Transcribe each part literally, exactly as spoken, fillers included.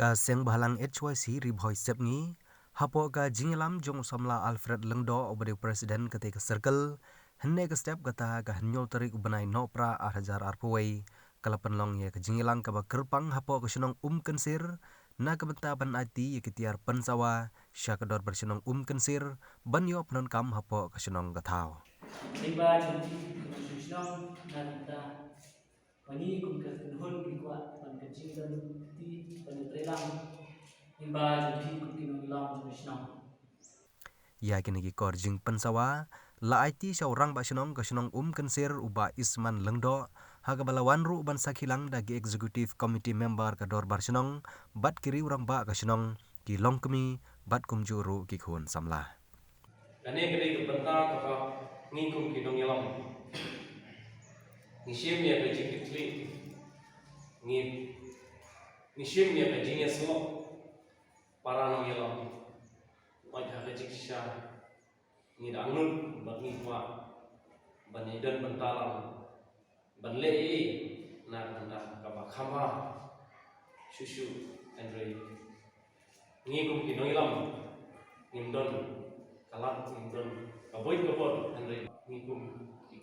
Ka Seng Bhalang H Y C Ri Bhoi Sepngi, hapoh ka jingïalam jong u samla Alfred Lyngdoh uba dei u president katei ka circle, hynne ka step kata ka hynñiew tarik u bnai Nohprah ar hajar arphew wei, ka la pynlong ïa ka jingïalang kaba kyrpang hapoh ka shnong Umkynsir, na ka bynta ban aiti ïa ki tiar pynsawa sha ka dorbar shnong Umkynsir, ban ïoh pyndonkam hapoh ka shnong ka thaw. Lyngba jong ki kynhun shnong, na ka bynta ba ngi kum ka kynhun ngi kwah ban ka jingdon kti ban ïatreilang lyngba jong ki kum ki nongïalam jong ka shnong. Ïa kine ki kor jingpynsawa la aiti sha u rangbah shnong ka shnong Umkynsir u Bah Isman Lyngdoh, ha kaba la wan ruh ban sakhi lang da ki executive committee member ka dorbar shnong, bad ki riew rangbah ka shnong, ki longkmie, bad kumjuh ruh ki khun samla. Kane ka dei ka bynta kaba ngi kum ki nongïalam ngi shim ïa ka jingkitkhlieh, ngi, ngi shim ïa ka jingïasyllok para nongïalam. Wat ha ka jingshisha ngi da angnud bad ngi kwah ban ïadon bynta lang ban leh ïa i na ka bynta kaba kham bha shuh shuh, hynrei ngi kum ki nongïalam ngim don ka lad, ngim don ka buit ka bor, hynrei ngi kum ki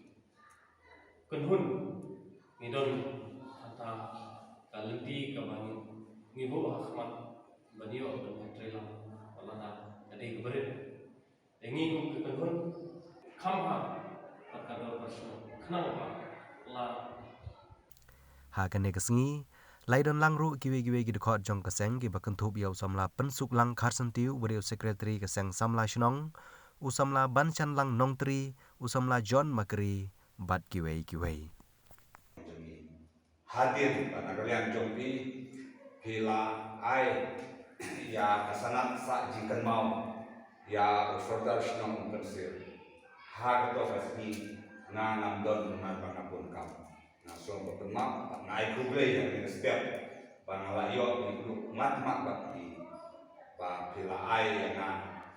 kynhun ngi don hangta ka lynti kaba ngi, ngi buh ha khmat ban ïoh ban ïatreilang, wat lada ka dei kaba rit. Te ngi kum ki kynhun kham bha bad ka dorbar shnong khnang ba la. Ha kane ka sngi la ïadon lang ruh kiwei kiwei ki dkhot jong ka seng kiba kynthup ïa u samla Pynsuklang Kharsyntiew uba dei u secretary ka seng samla shnong, u samla Banshanlang Nongtri, u samla John Makri, bad kiwei kiwei. Hadien ba na ka liang jong phi, phi la ai ïa ka sanad sah jingkynmaw ïa u sordar shnong Umkynsir. Ha kato ka sngi nga ngam don namar ba nga bun kam. Nga sngewbha kynmaw bad nga ai khublei ïa kane ka step ba nga la ïoh ban ïakynduh mat mat bad phi, ba phi la ai ïa nga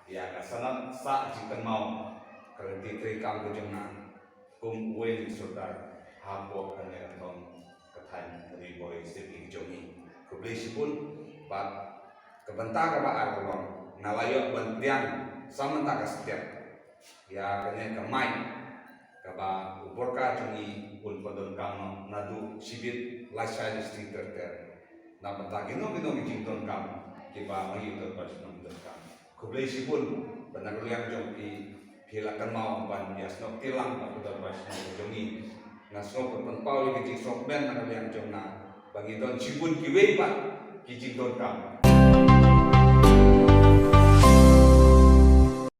ïa ka sanad sah jingkynmaw ka lynti treikam ka jong nga kum uwei u sordar hapoh kane ka thong ka thaiñ Ri Bhoi Sepngi jong ngi. Khublei shibun bad ka bynta kaba ar ka long nga la ïoh ban pdiang sa mynta ka step ïa kane ka mic kaba u Borka jong ngi un pyndonkam noh naduh shibit lashai lashai ter ter. Na bynta kino kino ki jingdonkam kiba ma ngi u dorbar shnong donkam. Khublei shibun ba na ka liang jong phi, phi la kynmaw ban ïasnoh kti lang bad u dorbar shnong jong ngi. Nga sngewbha pynpaw ïa ka jingsngewkmen na ka liang jong nga ba ngi don shibun kiwei pat ki jingdonkam.